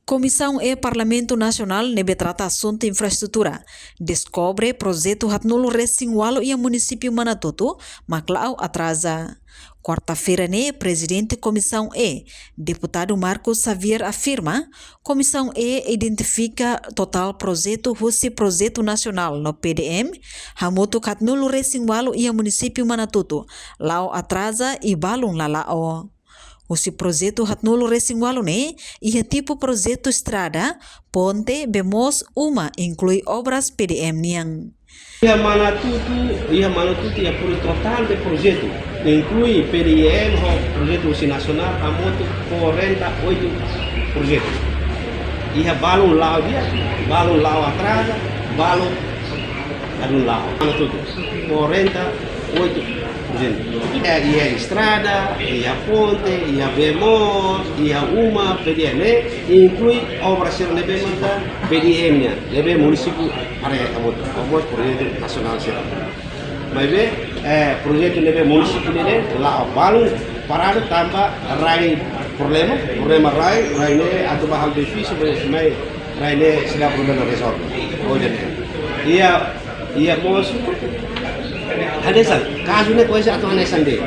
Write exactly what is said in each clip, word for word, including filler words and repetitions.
Komisaun E Parlamentu Nasionál ne'ebé trata asuntu infraestrutura deskobre projetu haatnulu resin ualu iha munisípiu Manatuto mak la'o atraza. Kuarta-feira ne'e, Prezidente Komisaun E, Deputadu Marcos Xavier afirma, Komisaun E identifika totál projetu husi Projetu Nasionál no P D M hamutuk haatnulu resin ualu iha munisípiu Manatuto la'o atraza i balun la la'o. Husi projetu haatnulu resin ualu ne'e, iha tipu projetu estrada, ponte, bee moos, uma, inklui obras P D M nian. Iha Manatuto, iha Manatuto iha pro-, totál de projetu, inklui P D M ho projetu husi nasionál, hamutuk quarenta e oito projetu. Iha balun la'o di'ak, balun la'o atraza, balun ladún la'o. Manatuto, quarenta e oito projetu. Iha, iha estrada, iha ponte, iha bee moos, iha uma, P D M, inklui obra sira ne'ebé maka P D M nian, ne'ebé munisípiu haree hamutuk, obras projetu nasionál sira. Maibé, eh, projetu ne'ebé munisípiu ne'e la'o, balun paradu tanba rai problema, problema rai, rai ne'e atu ba halo edifísiu, maibé mai rai ne'e seidauk problema rezolve. Ohin ne'e. Iha, iha mós hanesan, kazu ne'e koñese atu hanesan de'it.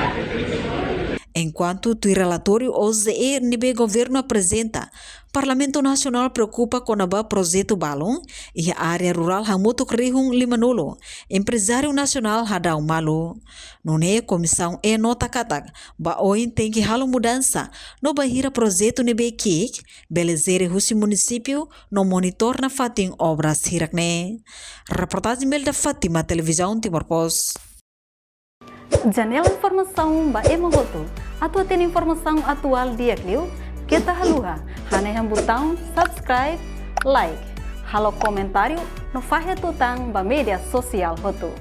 Enkuantu tuir relatóriu O J E ne'ebé governu aprezenta, Parlamentu Nasionál preokupa kona-ba projetu balun iha área rurál hamutuk rihun limanulu, emprezáriu nasionál hadau malu. Nune'e Komisaun E nota katak, ba oin tenke halo mudansa, no bainhira projetu ne'ebé ki'ik, bele jere husi munisípiu, no monitor nafatin obras hirak ne'e. Reportajen Melda Fátima, Televizaun Timor Post. Janela informasaun ba ema hotu. Atu hatene informasaun atuál di'ak liu, keta haluha hanehan butaun subscribe, like, halo komentáriu, no fahe tutan ba média sosiál hotu.